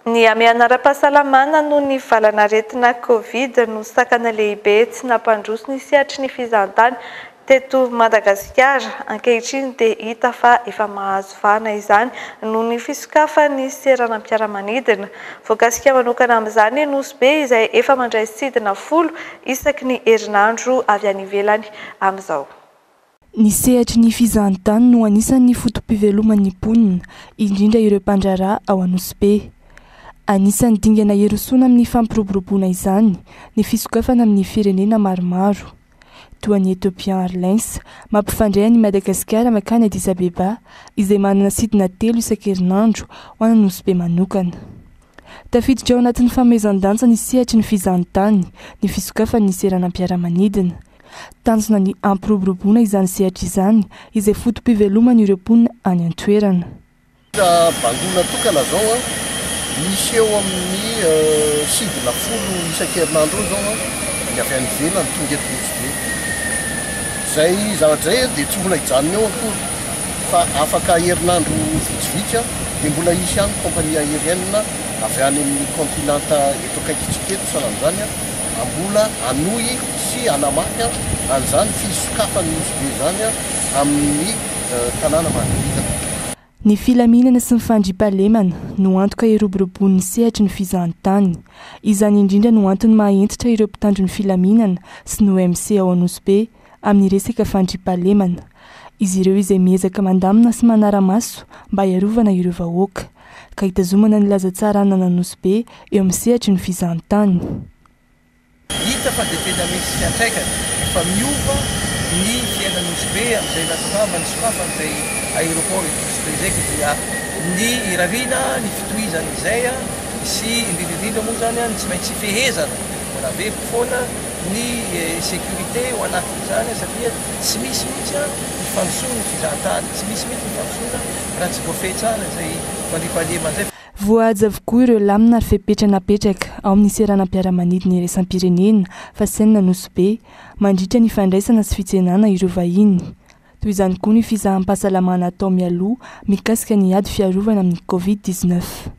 Ny hamehana ara-pahasalamana noho ny valanaretina Covid no sakana lehibe tsy nampandroso ny sehatry ny fizahantany teto Madagasikara. Ankehitriny dia hita fa efa mahazo vahana izany noho ny fisokafan'ny seranam-piaramanidina. Voakasika manokana amin'izany Nosy Be izay efa mandray sidina folo isaky ny herinandro avy any ivelany amin'izao. Ny sehatry ny fizahantany no anisan'ny foto-piveloman'ny mponina, indrindra ireo mpandraharaha ao Anosibe. Anisan'ny dingana hirosoana amin'ny fampiroboroboana izany ny fisokafana amin'ny firenena maromaro. Toa an'i Ethiopian Airlines, mampifandray an'i Madagasikara mankany Addis Abeba, izay manana sidina telo isan-kerinandro ho an'Anosibe manokana. Tafiditra ao anatin'ny fanomezan-danja ny sehatry ny fizahantany ny fisokafan'ny seranam-piaramanidina. Tanjona ny hampiroboroboana izany sehatra izany izay foto-piveloman'ireo mponina any an-toerana. Raha bangoina tokana izao an, misy eo amin'ny sidina folo isan-kerinandro eo izao an, ny avy any ivelany tonga eto Nosy Be. Izay zavatra izay dia tsy mbola hijanona eo akory fa afaka herinandro vitsivitsy dia mbola hisy ihany compagnie aérienne avy any amin'ny continent eto akaikintsika eto sahala amin'izany mbola hanohy sy hanamafy an'izany fisokafan'ny Nosy Be izany amin'ny tanàna manodidina. Ny filaminana sy ny fandriampahalemana no antoka hiroboroboan'ny sehatry ny fizahantany. Izany indrindra no antony maha hentitra ireo mpitandro ny filaminana sy ny OMC ao Nosy Be amin'ny resaka fandriampahalemana. Izy ireo izay miezaka mandamina sy manara-maso mba hiarovana ireo vahoaka, ka hitazomana ny laza tsara ananan'i Nosy Be eo amin'ny sehatry ny fizahantany. Hita fa dia tena misy fiantraikany, efa miova ny fiainan'i Nosy Be amin'izay nahatongavan'ny sokafan'izay aéroport eto Nosy Be izay ka dia ny irariana ny fitohizan'izay sy indrindra indrindra moa izany ny tsy maintsy fehezana mbola averiko foana ny sécurité ao anatin'izany satria tsy misy mihitsy ny fandrosoan'ny fizahantany, tsy misy mihitsy ny fandrosoana raha tsy voafehy tsara izay fandriampahalemana izay. Voahaja avokoa ireo lamina ary fepetra napetraka ao amin'ny seranam-piaramanidina iraisam-pirenena Fascène Nosy Be mandritra ny fandraisana sy fitsenana ireo vahiny. Toy izany koa ny fizaham-pahasalamana atao mialoha mikasika ny ady fiarovana amin'ny Covid 19.